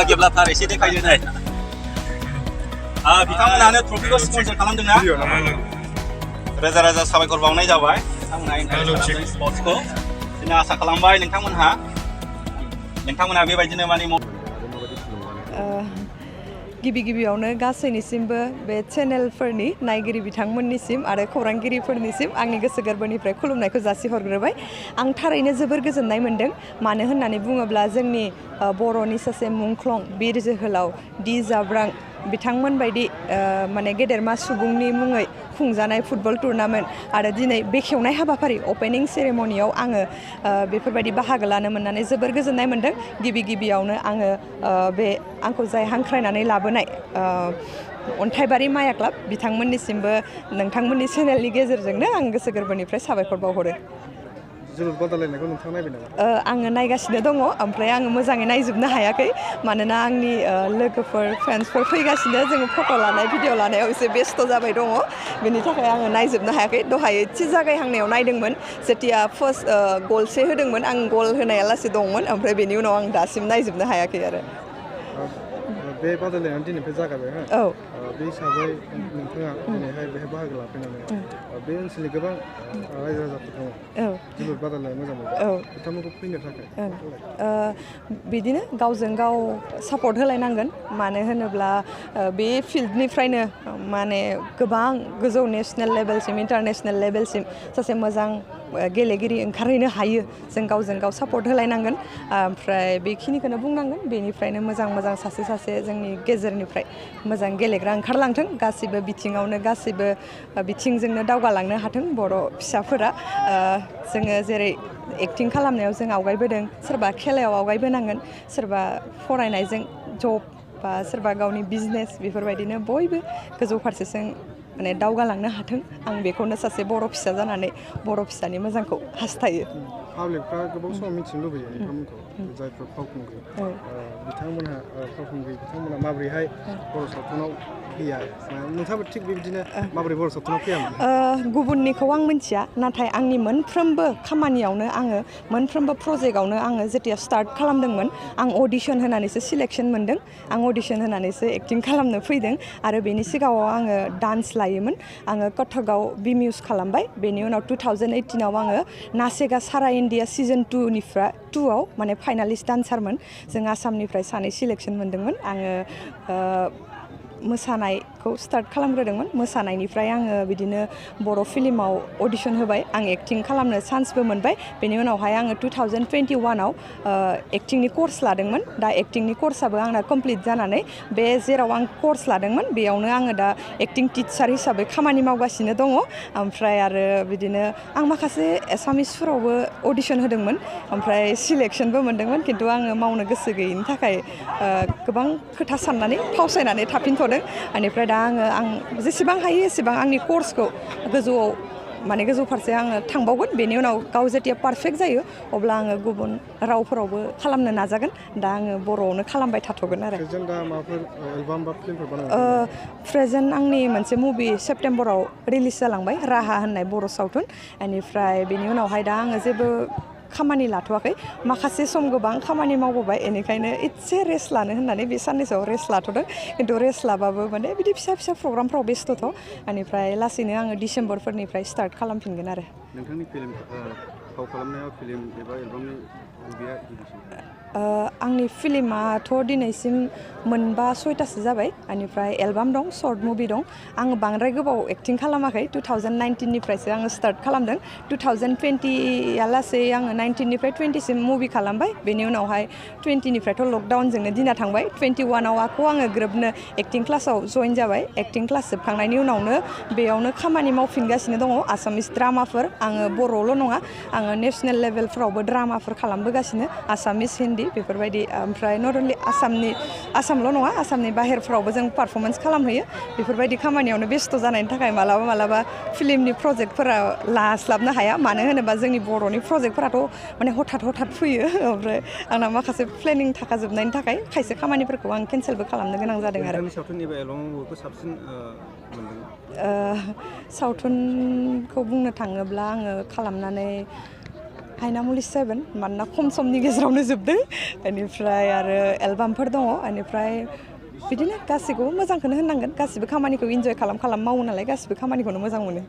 गेबलाथार एसे देखायदो नै बिथांमोनानो ट्रफिखौ स्पन्सर खालामदोंना रोजा रोजा साबायखर बावनाय जाबाय बिथांमोना इन्टारनेसनेल स्पर्ट्सखौ जों आसा खालामबाय नोंथांमोनहा बेबायदिनो माने गिबियावनो गासैनिसिमबो बे चेनेलफोरनि नायगिरि बिथांमोननिसिम आरो खौरांगिरिफोरनिसिम आंनि गोसो गोरबोनिफ्राय खुलुमनायखौ जासिहरग्रोबाय आं थारैनो जोबोर गोजोननाय मोन्दों मानो होननानै बुङोब्ला जोंनि बर'नि सासे मुंख्लं बिर जोहोलाव दि जाब्रां बिथांमोन बायदि माने गेदेरमा सुबुंनि मुङै खुंजानाय फुटबल टुर्नामेन्ट आरो दिनै बेखेवनाय हाबाफारि अपेनिं सेरेमनियाव आङो बेफोरबायदि बाहागो लानो मोननानै जोबोर गोजोननाय मोन्दों गिबियावनो आङो बे आंखौ जाय हांख्रायनानै लाबोनाय अन्थाइबारि माया क्लाब बिथांमोननिसिमबो नोंथांमोननि चेनेलनि गेजेरजोंनो आं गोसो गोरबोनिफ्राय साबायखर बावहरो जोलुर बादायलायनायखौ नोंथाङा नायबाय नामा? आङो नायगासिनो दङ ओमफ्राय आङो मोजाङै नायजोबनो हायाखै मानोना आंनि लोगोफोर फ्रेन्ड्सफोर फैगासिनो जोङो फट' लानाय भिडिअ लानायाव एसे बेस्थ' जाबाय दङ बेनि थाखाय आङो नायजोबनो हायाखै दहाय एसे जागायहांनायाव नायदोंमोन जेथिया फार्स्ट गलसे होदोंमोन आं गल होनाया लासै दंमोन ओमफ्राय बेनि उनाव आं दासिम नायजोबनो हायाखै आरो बे बादायलायनाया दिनैनिफ्राय जागायबाय औ बे हिसाबै नोंथाङा दिनैहाय बेहाय बाहागो लाफैनानै बे ओनसोलनि गोबां रायजो राजाफोर दङ जोलुर बादायलायनाय मोजां मोनो बिथांमोनखौ फैनो थाखाय बिदिनो गावजों गाव सापर्ट होलायनांगोन मानो होनोब्ला बे फिल्डनिफ्रायनो माने गोबां गोजौ नेसनेल लेभेलसिम इन्टारनेसनेल लेभेलसिम सासे मोजां गेलेगिरि ओंखारहैनो हायो जों गावजों गाव सापर्ट होलायनांगोन ओमफ्राय बेखिनिखौनो बुंनांगोन बेनिफ्रायनो मोजां सासे जोंनि गेजेरनिफ्राय मोजां गेलेग्रा ओंखारलांथों गासिबो बिथिङावनो गासिबो बिथिंजोंनो दावगालांनो हाथों बर' फिसाफोरा जोङो जेरै एक्टिं खालामनायाव जों आवगायबोदों सोरबा खेलायाव आवगायबोनांगोन सोरबा फरायनायजों जब बा सोरबा गावनि बिजनेस बेफोरबायदिनो बयबो गोजौ फारसेजों माने दावगालांनो हाथों आं बेखौनो सासे बर' फिसा जानानै बर' फिसानि मोजांखौ हास्थायो पाब्लिकफ्रा गोबाव सम मिथिनो लुबैयो नोंथांमोनखौ जायफोर फावखुंग्रि बिथांमोनहा माबोरैहाय बर' सावथुनाव फैया नोंथाङाबो थिग बेबायदिनो माबोरै बर' सावथुनाव फैयामोन गुबुननिखौ आं मिथिया नाथाय आंनि मोनफ्रोमबो खामानियावनो आङो मोनफ्रोमबो प्रजेक्टआवनो आङो जेथिया स्टार्ट खालामदोंमोन आं अडिसन होनानैसो सिलेक्सन मोन्दों आं अडिसन होनानैसो एक्टिं खालामनो फैदों आरो बेनि सिगाङाव आङो डान्स लायोमोन आङो कथकआव बिमिउस खालामबाय बेनि उनाव 2018आव आङो नासेगा सारा इण्डिया सिजन 2आव माने फाइनालिस्ट डान्सारमोन जों आसामनिफ्राय सानै सिलेक्सन मोन्दोंमोन आङो मोसानायखौ स्टार्ट खालामग्रोदोंमोन मोसानायनिफ्राय आङो बिदिनो बर' फिल्माव अडिसन होबाय आं एक्टिं खालामनो चान्सबो मोनबाय बेनि उनावहाय आङो 2021आव एक्टिंनि कर्स लादोंमोन दा एक्टिंनि कर्सआबो आंना कमप्लिट जानानै बे जेराव आं कर्स लादोंमोन बेयावनो आङो दा एक्टिं टिचार हिसाबै खामानि मावगासिनो दङ ओमफ्राय आरो बिदिनो आं माखासे एसामिसफोरावबो अडिसन होदोंमोन ओमफ्राय सिलेक्सनबो मोन्दोंमोन खिन्थु आङो मावनो गोसो गैयिनि थाखाय गोबां खोथा साननानै फावसायनानै थाफिनथ'दों बेनिफ्राय दा आं जेसेबां हायो एसेबां आंनि कर्सखौ गोजौ फारसे आङो थांबावगोन बेनि उनाव गाव जेथिया पारफेक्ट जायो अब्ला आङो गुबुन रावफोरावबो खालामनो नाजागोन दा आङो बर'आवनो खालामबाय थाथ'गोन आरो प्रेजेन्ट आंनि मोनसे मुभि सेप्तेम्बराव रिलिज जालांबाय राहा होननाय बर' सावथुन बेनिफ्राय बेनि उनावहाय दा आङो जेबो खामानि लाथ'वाखै माखासे सम गोबां खामानि मावबोबाय बेनिखायनो एसे रेस्ट लानो होननानै बे साननैसोआव रेस्ट लाथ'दों खिन्थु रेस्ट लाबाबो माने बिदि फिसा प्रग्रामफ्राव बेस्थ'थ' बेनिफ्राय लासैनो आङो डिसेम्बरफोरनिफ्राय स्टार्ट खालामफिनगोन आरो नोंथांनि फिल्म फाव खालामनायाव फिल्म एबा एलबामनि बबेया आंनि फिल्माथ' दिनैसिम 5-6थासो जाबाय बेनिफ्राय एलबाम दं शर्ट मुभि दं आङो बांद्राय गोबाव एक्टिं खालामाखै 2019निफ्रायसो आङो स्टार्ट खालामदों 2020आ लासै आङो 19निफ्राय 20सिम मुभि खालामबाय बेनि उनावहाय 20निफ्रायथ' लकडाउनजोंनो दिना थांबाय 21आव आङो ग्रोबनो एक्टिं क्लासाव जइन जाबाय एक्टिं क्लास जोबखांनायनि उनावनो बेयावनो खामानि मावफिनगासिनो दङ आसामिस ड्रामाफोर आङो बर'ल' नङा आङो नेसनेल लेभेलफ्रावबो ड्रामाफोर खालामबोगासिनो आसामिस हिन्दी बेफोरबायदि ओमफ्राय नट अनलि आसामल' नङा आसामनि बाहेरफ्रावबो जों पारफरमेन्स खालामहैयो बेफोरबायदि खामानियावनो बेस्थ' जानायनि थाखाय मालाबा फिल्मनि प्रजेक्टफोरा लास्लाबनो हाया मानो होनोबा जोंनि बर'नि प्रजेक्टफोराथ' माने हथात फैयो ओमफ्राय आंना माखासे प्लेनिं थाखाजोबनायनि थाखाय खायसे खामानिफोरखौ आं केन्सेलबो खालामनो गोनां जादों आरो सावथुनखौ बुंनो थाङोब्ला आङो खालामनानै हायनामुलि 7 मानोना खम समनि गेजेरावनो जोबदों बेनिफ्राय आरो एलबामफोर दङ बेनिफ्राय बिदिनो गासैखौबो मोजांखौनो होननांगोन गासिबो खामानिखौ इन्जय खालाम मावो नालाय गासिबो खामानिखौनो मोजां मोनो